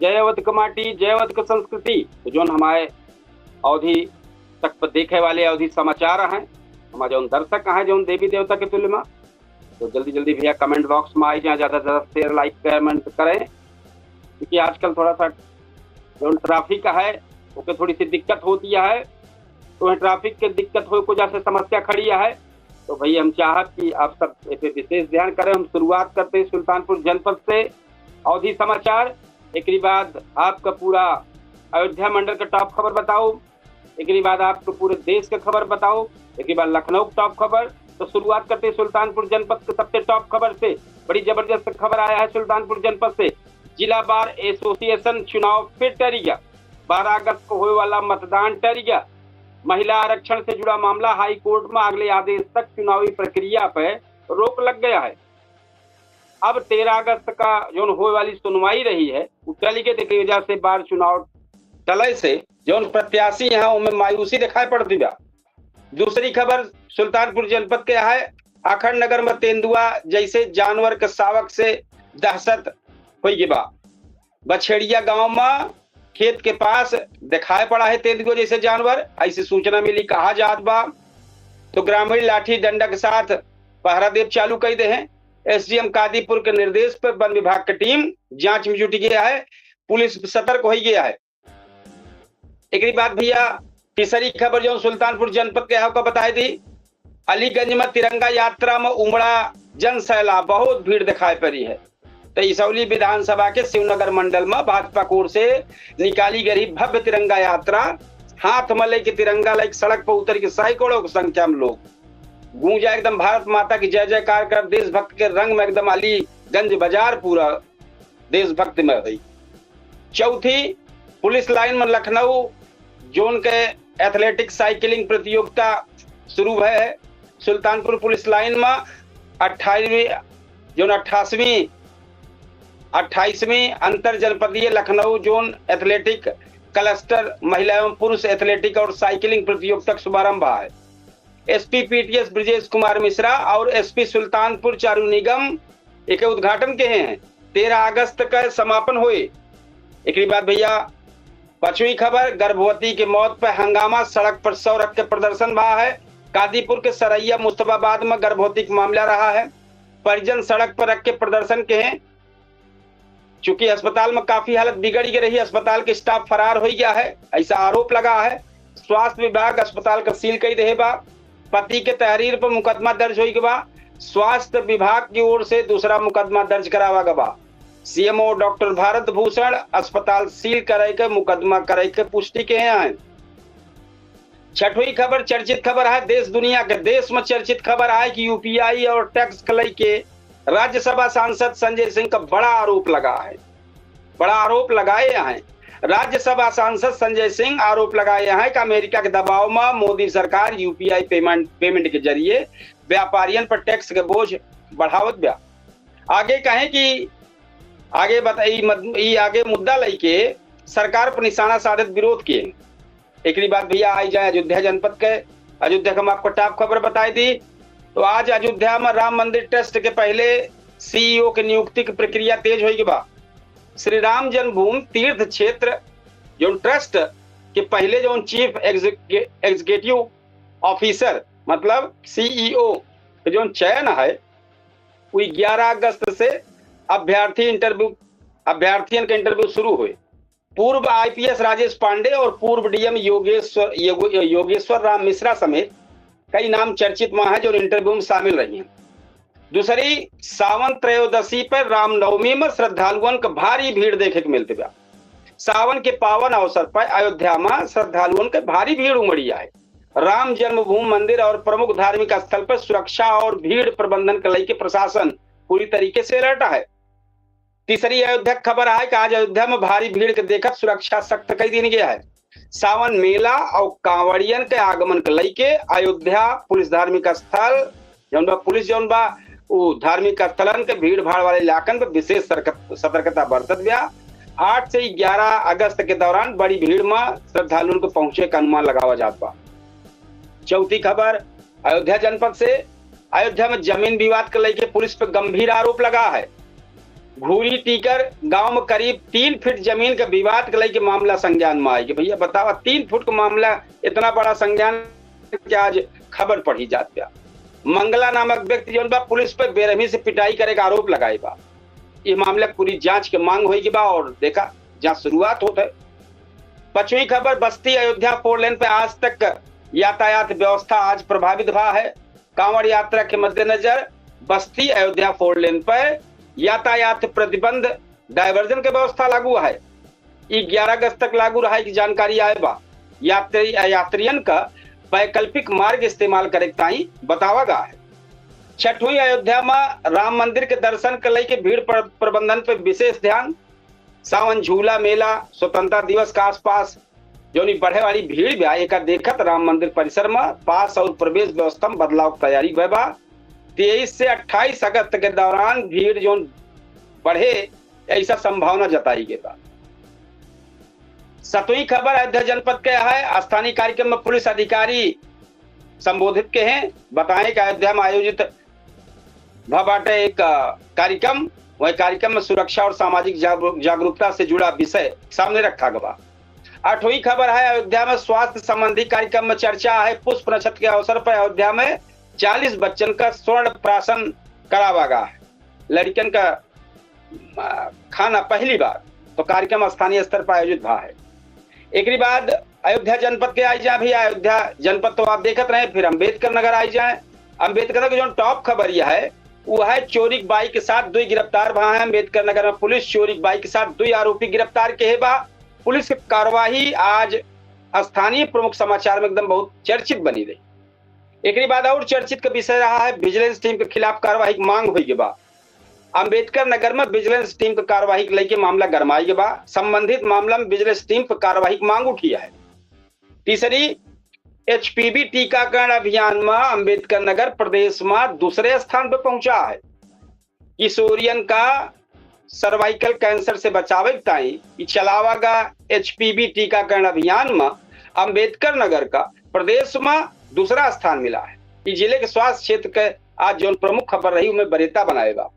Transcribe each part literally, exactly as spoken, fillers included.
जय अवध क माटी, जय अवध क संस्कृति। तो जौन हमारे अवधी तक पर देखे वाले अवधी समाचार हैं, हमारे जौन दर्शक हैं, जौन देवी देवता के तुल्य में, तो जल्दी जल्दी भैया comment box में आई जाए, ज़्यादा से ज़्यादा share, like, comment करें, क्योंकि आजकल थोड़ा सा जौन traffic है, ओके थोड़ी सी दिक्कत होती है, तो वह traffic के दिक्कत हो को जैसे समस्या खड़ी है, तो भैया हम चाहत कि आप सब ए पे विशेष ध्यान करें। हम शुरुआत करते हैं सुल्तानपुर जनपद से। अवधी समाचार, एकरी बाद आपका पूरा अयोध्या मंडल का top खबर बताओ, एकरी बाद आपको पूरे देश का खबर बताओ, एकरी बाद लखनऊ का top खबर। तो शुरुआत करते हैं सुल्तानपुर जनपद के सबसे top खबर से। बड़ी जबरदस्त खबर आया है सुल्तानपुर जनपद से। जिला बार एसोसिएशन चुनाव फिर टरिया, बारह अगस्त को होए वाला मतदान टरिया। महिला आरक्षण से जुड़ा मामला हाई कोर्ट में, अगले आदेश तक चुनावी प्रक्रिया पर रोक लग गया है। अब तेरह अगस्त का जौन होए वाली सुनवाई रही है, उ टल के, जेकरी वजह से बार चुनाव टले से जौन प्रत्याशी हैं, उनमें मायूसी दिखाई पड़ती बा। दूसरी खबर सुल्तानपुर जनपद के है। अखंड नगर में तेंदुआ जैसे जानवर के सावक से दहशत होई गई बा। बछेड़िया गांव में खेत के पास दिखाई पड़ा है तेंदुआ जैसे जानवर, ऐसी सूचना मिली, कहा जात बा। तो ग्रामीण लाठी डंडा के साथ पहरा देब चालू कर दे हैं। एसडीएम कादीपुर के निर्देश पर वन विभाग की टीम जांच में जुट गया है। पुलिस सतर्क हो गया है। एकरी बाद भैया, तीसरी खबर जौन सुल्तानपुर जनपद के है, ओका बताए दी। अलीगंज में तिरंगा यात्रा में उमड़ा जन सैलाब, बहुत भीड़ दिखाई पड़ी है। तो इसौली विधानसभा के शिवनगर मंडल में भाजपा की ओर से निकाली गई भव्य तिरंगा यात्रा, हाथ में लेके तिरंगा लेके सड़क पर उतर के सैकड़ों की संख्या में लोग गूंजा एकदम भारत माता की जय जयकार कर, देशभक्त के रंग में एकदम अलीगंज बाजार पूरा देशभक्ति में हुई। चौथी, पुलिस लाइन में लखनऊ जोन के एथलेटिक साइकिलिंग प्रतियोगिता शुरू भय है। सुल्तानपुर पुलिस लाइन में अट्ठाईसवीं, जोन अट्ठाईसवीं, अट्ठाईसवीं अंतर जनपदीय लखनऊ जोन एथलेटिक क्लस्टर महिला एवं पुरुष एथलेटिक और साइकिलिंग प्रतियोगिता का शुभारंभ है। एसपी पीटीएस ब्रजेश कुमार मिश्रा और एसपी सुल्तानपुर चारू निगम एके उद्घाटन के हैं। तेरह अगस्त का समापन होए। एकरी बाद भैया, पांचवी खबर, गर्भवती के मौत पर हंगामा, सड़क पर शव रख के प्रदर्शन भा है। कादीपुर के सरैया मुस्तफाबाद में गर्भवती का मामला रहा है। परिजन सड़क पर रख के प्रदर्शन के हैं। चूंकि अस्पताल में काफी हालत बिगड़ गई रही, अस्पताल के स्टाफ फरार हो गया है, ऐसा आरोप लगा है। स्वास्थ्य विभाग अस्पताल का सील कई देहे बा। पति के तहरीर पर मुकदमा दर्ज होई के बा। स्वास्थ्य विभाग की ओर से दूसरा मुकदमा दर्ज करावा गवा। सीएमओ डॉक्टर भारत भूषण अस्पताल सील करे के मुकदमा करे के पुष्टि के हैं। छठवीं खबर, चर्चित खबर है देश दुनिया के। देश में चर्चित खबर है कि यूपीआई और टैक्स के लेके राज्यसभा सांसद संजय सिंह का बड़ा आरोप लगा है, बड़ा आरोप लगाए हैं। राज्यसभा सांसद संजय सिंह आरोप लगाए हैं कि अमेरिका के दबाव में मोदी सरकार यूपीआई पेमेंट, पेमेंट के जरिए व्यापारियन पर टैक्स के बोझ बढ़ावत बा। आगे कहें कि आगे बता-, ई मद-, ई आगे मुद्दा लेके सरकार पर निशाना साधत विरोध किए। एकरी बाद भैया आई जाए अयोध्या जनपद के। अयोध्या का हम आपको टॉप खबर बताई दी। तो आज अयोध्या में राम मंदिर ट्रस्ट के पहले सीईओ के नियुक्ति की प्रक्रिया तेज होई के बा। श्री राम जन्मभूमि तीर्थ क्षेत्र जौन ट्रस्ट के पहले जौन चीफ एग्जीक्यू-, एग्जीक्यूटिव ऑफिसर मतलब सीईओ के जौन चयन है, वो ग्यारह अगस्त से अभ्यर्थी इंटरव्यू, अभ्यर्थियन के इंटरव्यू शुरू हुए। पूर्व आईपीएस राजेश पांडे और पूर्व डीएम योगेश्वर, योगे-, योगेश्वर राम मिश्रा समेत कई नाम चर्चित में हैं जो इंटरव्यू में शामिल रही हैं। दूसरी, सावन त्रयोदशी पर रामनवमी में श्रद्धालुअन के भारी भीड़ देखे के मिलते बा। सावन के पावन अवसर पर अयोध्या में श्रद्धालुअन के भारी भीड़ उमड़ी आए। राम जन्मभूमि मंदिर और प्रमुख धार्मिक स्थल पर सुरक्षा और भीड़ प्रबंधन के लेके प्रशासन पूरी तरीके से अलर्ट है। तीसरी अयोध्या की खबर है कि आज अयोध्या में भारी भीड़ के देखत सुरक्षा सख्त कई दिन गया है। सावन मेला और कांवड़ियन के आगमन के लेके अयोध्या पुलिस धार्मिक स्थल जौन बा, पुलिस जौन बा, उ धार्मिक स्थलन के भीड़ भाड़ वाले इलाकन पे विशेष सरक-, सतर्कता बरतत बा। आठ से ग्यारह अगस्त के दौरान बड़ी भीड़ में श्रद्धालुओं को पहुंचे का अनुमान लगावा जात बा। चौथी खबर अयोध्या जनपद से। अयोध्या में जमीन विवाद के लेके पुलिस पे गंभीर आरोप लगा है। घूरी टीकर गांव में करीब तीन फीट जमीन के विवाद के लेके मामला संज्ञान में आई कि भैया बतावा, तीन फुट का मामला इतना बड़ा संज्ञान कि आज खबर पढ़ी जात बा। मंगला नामक व्यक्ति जौन बा, पुलिस पे बेरहमी से पिटाई करे का आरोप लगाए बा। ये मामला पूरी जांच के मांग होई के बा और देखा, जांच शुरुआत होत है। पचवीं खबर, बस्ती अयोध्या फोर लेन पे आज तक यातायात व्यवस्था आज प्रभावित भा है। कांवड़ यात्रा के मद्देनजर बस्ती अयोध्या फोर लेन पर यातायात प्रतिबंध, डायवर्जन के व्यवस्था लागू है। ई ग्यारह अगस्त तक लागू रहा की जानकारी आए बा। यात्री, यात्रियन का वैकल्पिक मार्ग इस्तेमाल करे के ताई बतावा गा है। छठवीं अयोध्या में राम मंदिर के दर्शन के लेके भीड़ प्र-, प्रबंधन पे विशेष ध्यान। सावन झूला मेला, स्वतंत्रता दिवस के आसपास जौन ई बढ़े वाली भीड़ बा, एका देखत राम मंदिर परिसर में पास और प्रवेश व्यवस्था में बदलाव के तैयारी भय बा। तेईस से अट्ठाईस अगस्त के दौरान भीड़ जौन बढ़े, ऐसा संभावना जताई गई बा। सतवीं खबर अयोध्या जनपद के है। स्थानीय कार्यक्रम में पुलिस अधिकारी संबोधित के हैं। बताएं कि अयोध्या में आयोजित भा बाटे एक, अ, कार्यक्रम। वही कार्यक्रम में सुरक्षा और सामाजिक जागरू-, जागरूकता से जुड़ा विषय सामने रखा गवा। आठवीं खबर है, अयोध्या में स्वास्थ्य संबंधी कार्यक्रम में चर्चा है। पुष्प नक्षत्र के अवसर पर अयोध्या में चालीस बच्चन का स्वर्ण प्राशन करावा गा है। लड़कन का, अ, खाना पहली बार तो कार्यक्रम स्थानीय स्तर पर आयोजित भा है। एकरी बाद अयोध्या जनपद के आई जाए भैया, अयोध्या जनपद तो आप देखत रहे, फिर अम्बेडकर नगर आई जाए। अम्बेडकर नगर के जौन टॉप खबर यह है, वो है चोरी के बाइक के साथ दुई गिरफ्तार भा है। अम्बेडकर नगर में पुलिस चोरी के बाइक के साथ दुई आरोपी गिरफ्तार के है बा। पुलिस के कार्यवाही आज स्थानीय प्रमुख समाचार में एकदम बहुत चर्चित बनी रही। एकरी बाद और चर्चित का विषय रहा है विजिलेंस टीम के खिलाफ कार्यवाही की मांग हुई के बा। अम्बेडकर नगर में विजिलेंस टीम के कार्यवाही के लेके मामला गरमाई के बा। संबंधित मामला में विजिलेंस टीम के कार्यवाही की मांग उठी है। तीसरी, एचपीवी टीकाकरण अभियान में अम्बेडकर नगर प्रदेश में दूसरे स्थान पर पहुंचा है। किशोरियन का सर्वाइकल कैंसर से बचावे के ताई ई चलावा गा एचपीवी टीकाकरण अभियान में अम्बेडकर नगर का प्रदेश में दूसरा स्थान मिला है। ई जिले के स्वास्थ्य क्षेत्र के आज जौन प्रमुख खबर रही, उनमें बरेता बनाए बा।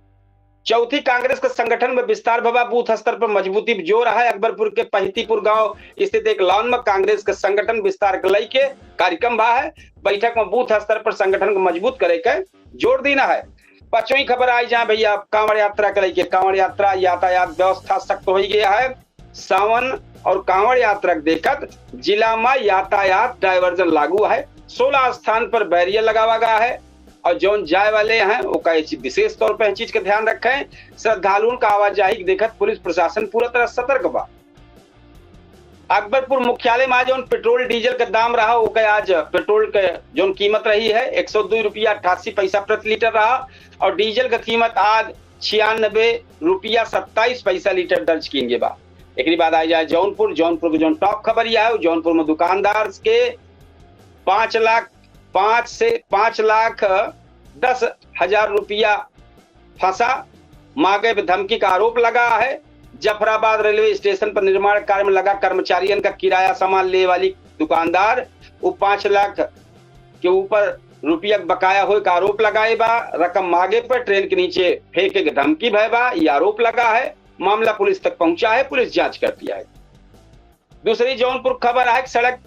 चौथी, कांग्रेस के संगठन में विस्तार भवा, बूथ स्तर पर मजबूती पर जोर है। अकबरपुर के पहतीपुर गांव स्थित एक लॉन में कांग्रेस के संगठन विस्तार के लेके कार्यक्रम भा है। बैठक में बूथ स्तर पर संगठन को मजबूत करे के जोर देना है। पांचवी खबर आई जाए भैया, कांवड़ यात्रा के लेके। कांवड़ यात्रा यातायात व्यवस्था सख्त हो गया है। सावन और कांवड़ यात्रा के देखत जिला में यातायात डायवर्जन लागू है। सोलह स्थान पर बैरियर लगावा गया है और जौन जाए वाले हैं, ओका ये चीज, विशेष तौर पर इस चीज का ध्यान रखें। श्रद्धालुओं का आवाजाही के देखत पुलिस प्रशासन पूरा तरह सतर्क बा। अकबरपुर मुख्यालय में आज जौन पेट्रोल डीजल का दाम रहा, ओके आज पेट्रोल के जौन कीमत रही है, एक सौ दो रुपया अट्ठासी पैसा प्रति लीटर रहा और डीजल का कीमत आज छियानबे रुपया सत्ताईस पैसा लीटर दर्ज कीन गए बा। एकरी बाद आ जाए जौनपुर। जौनपुर के जौन टॉप खबर यह है, जौनपुर में दुकानदार के पाँच लाख, पाँच से, पाँच लाख दस हजार रुपया फंसा, मांगे पे धमकी का आरोप लगा है। जफराबाद रेलवे स्टेशन पर निर्माण कार्य में लगा कर्मचारियन का किराया सामान ले वाली दुकानदार, वो पाँच लाख के ऊपर रुपया बकाया होए का आरोप लगाए बा। रकम मांगे पर ट्रेन के नीचे फेंके के धमकी भय बा, ये आरोप लगा है। मामला पुलिस तक पहुंचा है, पुलिस जांच करती है। दूसरी जौनपुर खबर है, सड़क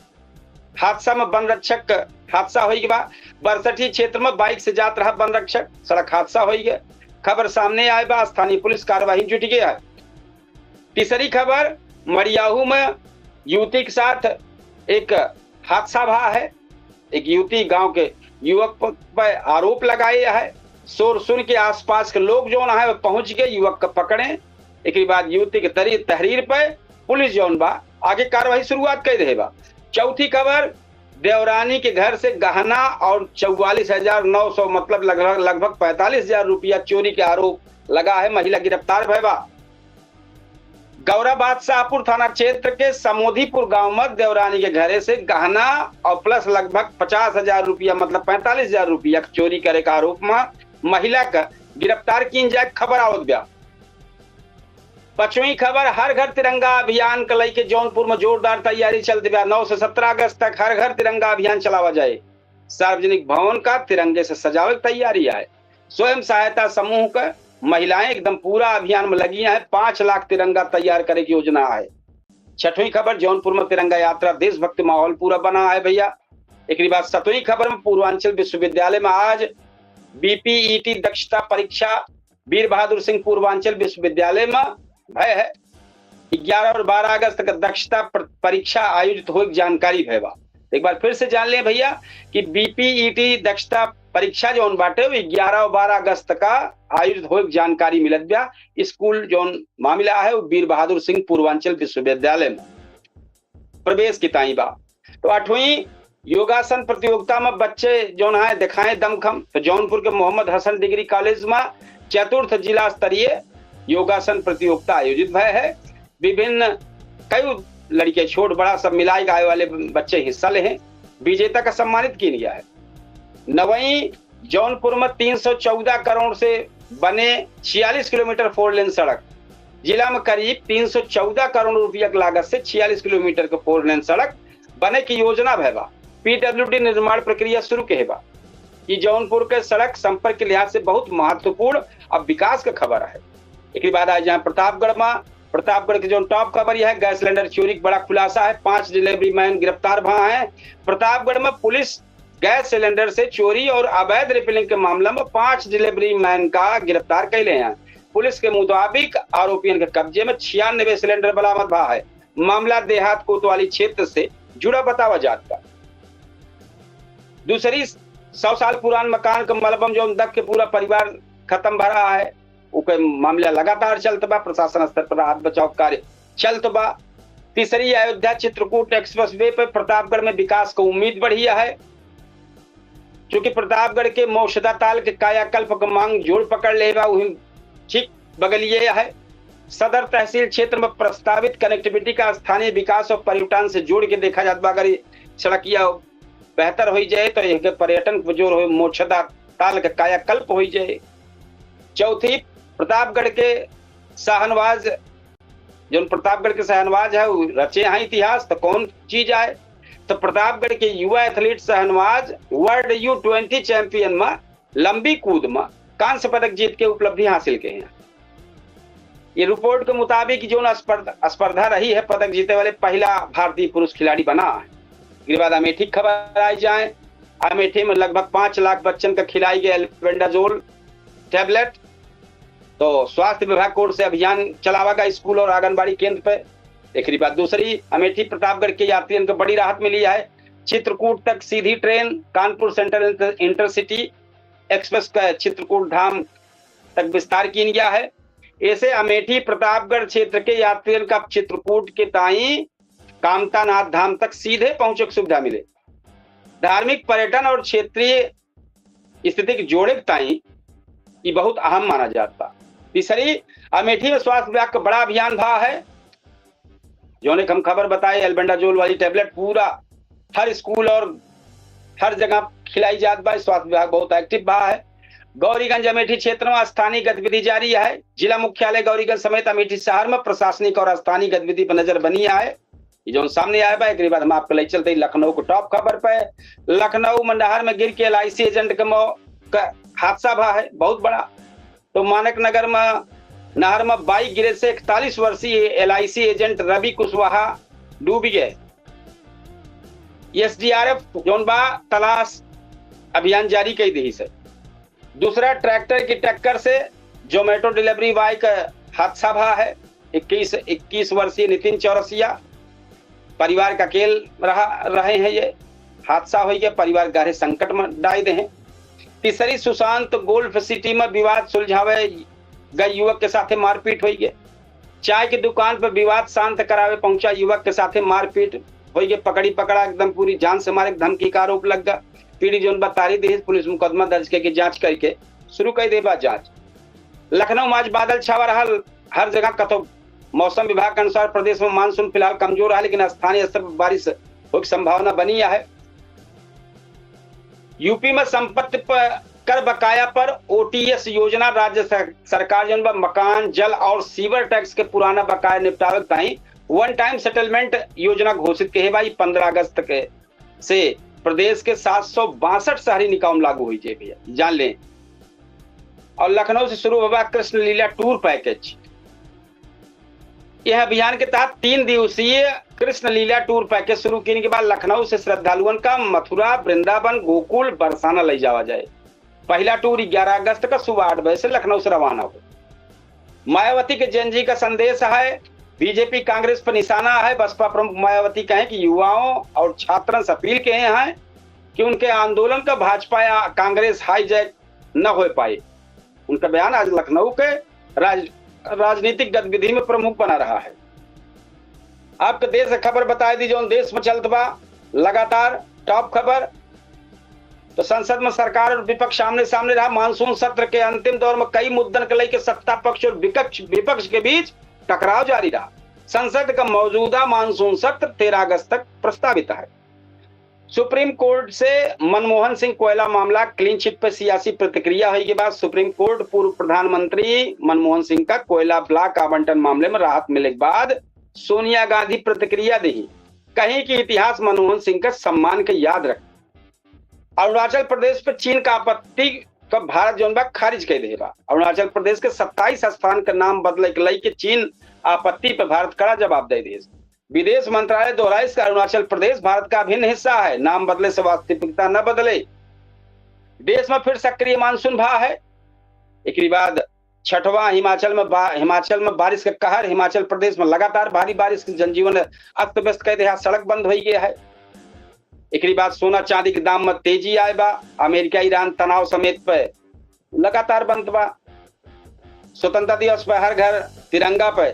हादसा में वन रक्षक हादसा हो गया। बरसठी क्षेत्र में बाइक से जात रहा वन रक्षक, सड़क हादसा हो गया। खबर सामने आए बा, स्थानीय पुलिस कार्यवाही जुट गया है। तीसरी खबर, मड़ियाहू में युवती के साथ एक हादसा भा है। एक युवती गांव के युवक प-, पर आरोप लगाए है। शोर सुन के आसपास के लोग जौन है, वो पहुंच के युवक को पकड़े। एक बाद युवती के तरी-, तहरीर पर पुलिस जौन बा, आगे कार्रवाई शुरुआत कर रहे बा। चौथी खबर, देवरानी के घर से गहना और चौवालीस हजार नौ सौ, मतलब लगभग, लगभग पैंतालीस हजार रुपया चोरी के आरोप लगा है। महिला गिरफ्तार भय बा। गौरा बादशाहपुर थाना क्षेत्र के समोधीपुर गांव में देवरानी के घरे से गहना और प्लस लगभग पचास हजार रुपया, मतलब पैंतालीस हजार रुपया चोरी करे के आरोप में महिला का गिरफ्तार कीन जाए, खबर आवत बा। पांचवी खबर, हर घर तिरंगा अभियान के लेके जौनपुर में जोरदार तैयारी चलत बा। नौ से सत्रह अगस्त तक हर घर तिरंगा अभियान चलावा जाए। सार्वजनिक भवन का तिरंगे से सजावे के तैयारी है। स्वयं सहायता समूह का महिलाएं एकदम पूरा अभियान में लगी हैं। पाँच लाख तिरंगा तैयार करे की योजना है। छठवीं खबर, जौनपुर में तिरंगा यात्रा, देशभक्ति माहौल पूरा बना है भैया। एकरी बाद सतवीं खबर में, पूर्वांचल विश्वविद्यालय में आज बीपीईटी दक्षता परीक्षा वीर बहादुर सिंह पूर्वांचल विश्वविद्यालय में भय है। ग्यारह और बारह अगस्त का दक्षता प्र-, परीक्षा आयोजित होए के जानकारी भय बा। एक बार फिर से जान लें भैया कि बीपीईटी दक्षता परीक्षा जौन बाटे, वो ग्यारह और बारह अगस्त का आयोजित होए के जानकारी मिलत बा। स्कूल जौन मामला है, वो वीर बहादुर सिंह पूर्वांचल विश्वविद्यालय में प्रवेश की ताई बा। तो आठवीं योगासन प्रतियोगिता में बच्चे जौन है दिखाए दमखम। तो जौनपुर के मोहम्मद हसन डिग्री कॉलेज में चतुर्थ जिला स्तरीय योगासन प्रतियोगिता आयोजित भय है। विभिन्न कई लड़के, छोट बड़ा सब मिलाए के आए वाले बच्चे हिस्सा ले हैं। विजेता का सम्मानित किया गया है। नवई जौनपुर में तीन सौ चौदह करोड़ से बने छियालीस किलोमीटर फोर लेन सड़क। जिला में करीब तीन सौ चौदह करोड़ रुपया की लागत से छियालीस किलोमीटर के फोर लेन सड़क बने की योजना भय बा। पीडब्ल्यूडी निर्माण प्रक्रिया शुरू के बा। ई जौनपुर के सड़क संपर्क के लिहाज से बहुत महत्वपूर्ण अब विकास का खबर है। एक बाद आ जाए प्रतापगढ़ में। प्रतापगढ़ के जौन टॉप खबर यह है, गैस सिलेंडर चोरी का बड़ा खुलासा है, पांच डिलीवरी मैन गिरफ्तार भा है। प्रतापगढ़ में पुलिस गैस सिलेंडर से चोरी और अवैध रिफिलिंग के मामला में पांच डिलीवरी मैन का गिरफ्तार कैले हैं। पुलिस के मुताबिक आरोपियन के कब्जे में छियानवे सिलेंडर बरामद भा है। मामला देहात कोतवाली क्षेत्र से जुड़ा बतावा जात बा। दूसरी, सौ साल पुरान मकान के मलबम जौन दग के पूरा परिवार खत्म भरा है, ओके मामला लगातार चलत बा। प्रशासन स्तर पर राहत बचाव कार्य चलत बा। तीसरी, अयोध्या चित्रकूट एक्सप्रेसवे पर प्रतापगढ़ में विकास का उम्मीद बढ़िया है। चूंकि प्रतापगढ़ के मोक्षदा ताल के कायाकल्प के मांग जोर पकड़ ले बा, वही ठीक बगलिए है। सदर तहसील क्षेत्र में प्रस्तावित कनेक्टिविटी का स्थानीय विकास और पर्यटन से जोड़ के देखा जात बा। अगर ई सड़किया बेहतर होई जाए तो एक पर्यटन को जोर हो, मोक्षदा ताल के कायाकल्प होई जाए। चौथी, प्रतापगढ़ के शाहनवाज, जौन प्रतापगढ़ के शाहनवाज है, उ रचे हैं इतिहास, तो कौन चीज आए? तो प्रतापगढ़ के युवा athlete Shahnawaz world U twenty champion में लंबी कूद में कांस्य पदक जीत के उपलब्धि हासिल के हैं। ये रिपोर्ट के मुताबिक जौन स्पर्ध-, स्पर्धा रही है, पदक जीते वाले पहला भारतीय पुरुष खिलाड़ी बना है। एकरे बाद अमेठी की खबर आई जाए। अमेठी में लगभग पाँच लाख बच्चन का खिलाई गए अल्बेंडाजोल टैबलेट। तो स्वास्थ्य विभाग की ओर से अभियान चलावा गा स्कूल और आंगनबाड़ी केंद्र पे। एकरी बाद दूसरी, अमेठी प्रतापगढ़ के यात्रियन को बड़ी राहत मिली है। चित्रकूट तक सीधी train, Kanpur central inter-, intercity express का चित्रकूट धाम तक विस्तार कीन गया है। ऐसे अमेठी प्रतापगढ़ क्षेत्र के यात्रियन का चित्रकूट के ताई कामतानाथ धाम तक सीधे पहुंचे की सुविधा मिले। धार्मिक, पर्यटन और क्षेत्रीय स्थिति के जोड़े के ताई ई बहुत अहम माना जात बा। तीसरी, अमेठी में स्वास्थ्य विभाग का बड़ा अभियान भा है, जौने के हम खबर बताए, अल्बेंडाजोल वाली टैबलेट पूरा हर स्कूल और हर जगह खिलाई जात बा। स्वास्थ्य विभाग बहुत एक्टिव बा है। गौरीगंज अमेठी क्षेत्र में स्थानीय गतिविधि जारी है। जिला मुख्यालय गौरीगंज समेत अमेठी शहर में प्रशासनिक और स्थानीय गतिविधि पर नजर बनी है। ये जौन सामने आया बा, एकरे बाद हम आपके ले चलते हैं लखनऊ को टॉप खबर पे। लखनऊ में नहर में गिर के एलआईसी एजेंट के मौ-, का हादसा भा है, बहुत बड़ा। तो मानक नगर में नहर में बाइक गिरे से इकतालीस वर्षीय एलआईसी एजेंट रवि कुशवाहा डूब गए। एसडीआरएफ जौन बा तलाश अभियान जारी कई दिहिस है। दूसरा, ट्रैक्टर की टक्कर से जोमेटो डिलीवरी बॉय का हादसा भा है। इक्कीस, इक्कीस वर्षीय नितिन चौरसिया परिवार का अकेल रहा, रहे हैं ये। हादसा होई के परिवार गहरे संकट में डाल दे हैं। तीसरी, सुशांत गोल्फ सिटी में विवाद सुलझावे गए युवक के साथे मारपीट होई गए। चाय की दुकान पर विवाद शांत करावे पहुंचा युवक के साथे मारपीट होई गए। पकड़ी पकड़ा एकदम पूरी जान से मारे के धमकी का आरोप लग गया। पीड़ित जौन बतारी देहिस, पुलिस मुकदमा दर्ज करके जांच करके शुरू कर देबा जांच। लखनऊ में आज बादल छावा रहा, हर जगह कतो। मौसम विभाग के अनुसार प्रदेश में मानसून फिलहाल कमजोर है, लेकिन स्थानीय स्तर पर बारिश होने की संभावना बनी है। यूपी में संपत्ति पर कर बकाया पर ओटीएस योजना, राज्य सर-, सरकार जौन बा मकान, जल और सीवर टैक्स के पुराना बकाया निपटावे के ताई वन टाइम सेटलमेंट योजना घोषित के है भाई। पन्द्रह अगस्त के से प्रदेश के सात सौ बासठ शहरी निकाय में लागू होई जाए भैया, जान लें। और लखनऊ से शुरू होबा कृष्ण लीला टूर पैकेज। यह अभियान के तहत तीन दिवसीय कृष्ण लीला टूर पैकेज शुरू किन के बाद लखनऊ से श्रद्धालुअन का मथुरा, वृंदावन, गोकुल, बरसाना लइ जावा जाए। पहला टूर ग्यारह अगस्त का सुबह आठ बजे से लखनऊ से रवाना हो। मायावती के जेनजी का संदेश है, बीजेपी कांग्रेस पर निशाना है। बसपा प्रमुख मायावती कहें कि युवाओं और छात्रन से अपील किहे हैं कि उनके आंदोलन का भाजपा या कांग्रेस हाईजैक न होइ पाए। उनका बयान आज लखनऊ के राज-, राजनीतिक गतिविधि में प्रमुख बना रहा है। आपके देश के खबर बताए दी, जौन देश में चलत बा लगातार टॉप खबर। तो संसद में सरकार और विपक्ष आमने सामने रहा। मानसून सत्र के अंतिम दौर में कई मुद्दन के लेके सत्ता पक्ष और विपक्ष, विपक्ष के बीच टकराव जारी रहा। संसद का मौजूदा मानसून सत्र तेरह अगस्त तक प्रस्तावित है। सुप्रीम कोर्ट से मनमोहन सिंह कोयला मामला क्लीन चिट पर सियासी प्रतिक्रिया होई के बाद सुप्रीम कोर्ट पूर्व प्रधानमंत्री मनमोहन सिंह का कोयला ब्लॉक आवंटन मामले में राहत मिले के बाद सोनिया गांधी प्रतिक्रिया दी, कहीं कि इतिहास मनमोहन सिंह का सम्मान के याद रख। अरुणाचल प्रदेश पर चीन का आपत्ति का भारत जौन बा खारिज कर दे बा। अरुणाचल प्रदेश के सत्ताईस स्थान का नाम बदले के लई के चीन आपत्ति पर भारत कड़ा जवाब दे दे। विदेश मंत्रालय दोहराइस का अरुणाचल प्रदेश भारत का अभिन्न हिस्सा है, नाम बदले से वास्तविकता न बदले। देश में फिर सक्रिय मानसून भा है। एकरी बाद छठवां हिमाचल में बा-, हिमाचल में बारिश का कहर, हिमाचल प्रदेश में लगातार भारी बारिश के जनजीवन अस्त व्यस्त कर दे, सड़क बंद हो गया है। एकरी बाद सोना चांदी के दाम में तेजी आए बा, अमेरिका ईरान तनाव समेत पे लगातार बनत बा। स्वतंत्रता दिवस पे हर घर तिरंगा पे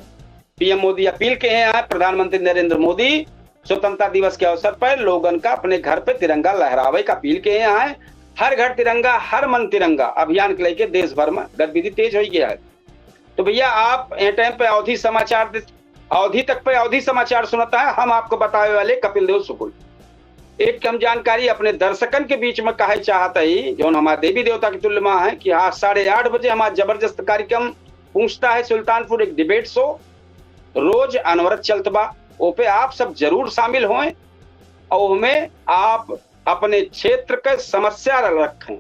पीएम मोदी अपील किहे हैं, प्रधानमंत्री नरेंद्र मोदी स्वतंत्रता दिवस के अवसर पर लोगन का अपने घर पे तिरंगा लहरावे का अपील किहे हैं। हर घर तिरंगा, हर मन तिरंगा अभियान के लेके देश भर में गतिविधि तेज हो गया है। तो भैया, आप ए टाइम पे अवधी समाचार दे-, अवधी तक पे अवधी समाचार सुनता है, हम आपको बतावे वाले कपिल देव शुक्ल। एक हम जानकारी अपने दर्शकन के बीच में कहे चाहत है, जौन हमारे देवी देवता के तुल्य माँ है, कि हाँ, साढ़े आठ बजे हमारा जबरदस्त कार्यक्रम पहुँचता है सुल्तानपुर, एक डिबेट शो, रोज अनवरत चलत बा। ओपे आप सब जरूर शामिल होएं और ओमे आप अपने क्षेत्र के समस्या रखें,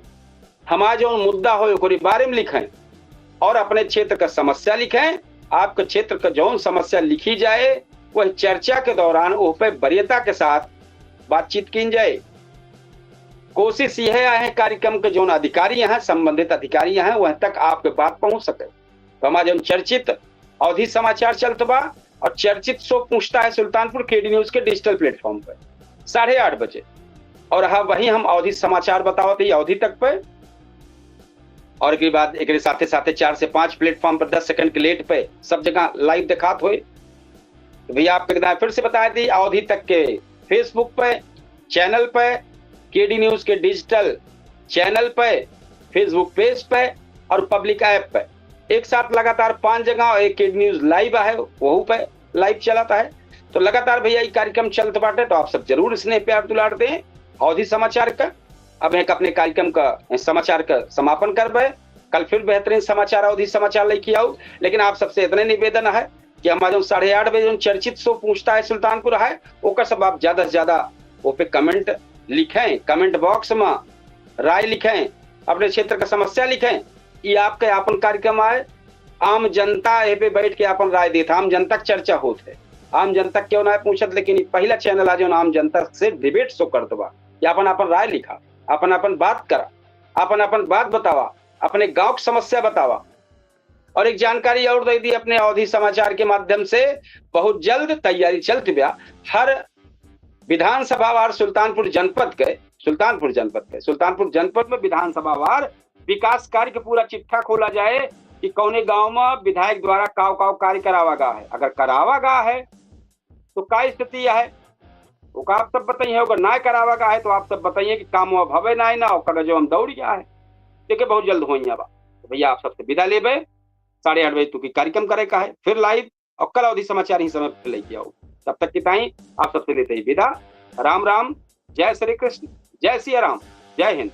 हमार जौन मुद्दा होए ओकरे बारे में लिखें और अपने क्षेत्र का समस्या लिखें। आपके क्षेत्र का जौन समस्या लिखी जाए, वह चर्चा के दौरान ओह पे वरीयता के साथ बातचीत कीन जाए। कोशिश यह है, कार्यक्रम के जौन अधिकारी हैं, संबंधित अधिकारी हैं, वह तक आपके बात पहुंच सके। तो हमार जौन चर्चित अवधी समाचार चलत बा और चर्चित शो पहुंचता है सुल्तानपुर केडी न्यूज के डिजिटल प्लेटफॉर्म पे साढ़े आठ बजे। और हाँ, वहीं हम अवधी समाचार बतावत ही अवधी तक पे। और एकरे बाद एकरे साथे साथे चार से पाँच प्लेटफॉर्म पर दस सेकंड के लेट पे सब जगह लाइव दिखात होए। तो भैया, आपके दाएं फिर से बता दी, अवधी तक के Facebook पे, चैनल पे, केडी न्यूज के डिजिटल चैनल पे, Facebook पेज पे और पब्लिक ऐप पे एक साथ लगातार पांच जगह और एक केडी न्यूज लाइव है, वहू पे लाइव चलत है। तो लगातार भैया, ये कार्यक्रम चलत बाटे, तो आप सब जरूर स्नेह प्यार दुलार दें अवधी समाचार का। अब एक अपने कार्यक्रम का, समाचार का समापन करबे, कल फिर बेहतरीन समाचार, अवधी समाचार लेके आऊ। लेकिन आप सबसे इतने निवेदन है कि हमारा जौन साढ़े आठ बजे जौन चर्चित शो पहुंचता है सुल्तानपुर है, ओकर सब आप ज्यादा से ज्यादा वो पे कमेंट लिखें, कमेंट बॉक्स में राय लिखें, अपने क्षेत्र का समस्या लिखें। ये आपके आपन कार्यक्रम आए, आम जनता ए पे बैठ के आपन राय देत है, आम जनता के चर्चा होत है। आम जनता क्यों ना पूछत, लेकिन ये पहला चैनल आज जौन आम जनता से डिबेट शो करत बा। ये आपन आपन राय लिखा, आपन आपन बात करा, आपन आपन बात बतावा, अपने गांव की समस्या बतावा। और एक जानकारी और दे दी अपने अवधी समाचार के माध्यम से, बहुत जल्द तैयारी चलत बा हर विधानसभा वार सुल्तानपुर जनपद के, सुल्तानपुर जनपद के, सुल्तानपुर जनपद में विधानसभा वार विकास कार्य के पूरा चिट्ठा खोला जाए कि कौने गांव में विधायक द्वारा काव काव कार्य करावा गा है। अगर करावा गा है तो का स्थिति है, ओका आप सब बताइए। अगर ना करावा गा है तो आप सब बताइए कि काम अब हवे ना है ना, ओकर जो हम दौड़ गया है, देखिए बहुत जल्द होइया बा। तो भैया, आप सबसे विदा लेबे, साढ़े आठ बजे तक कार्यक्रम करे का है, फिर लाइव और कल अवधी समाचार ही समय पे लेके आओ। तब तक की ताई आप सबसे लेते ही विदा। राम राम, जय श्री कृष्ण, जय सिया राम, जय हिंद।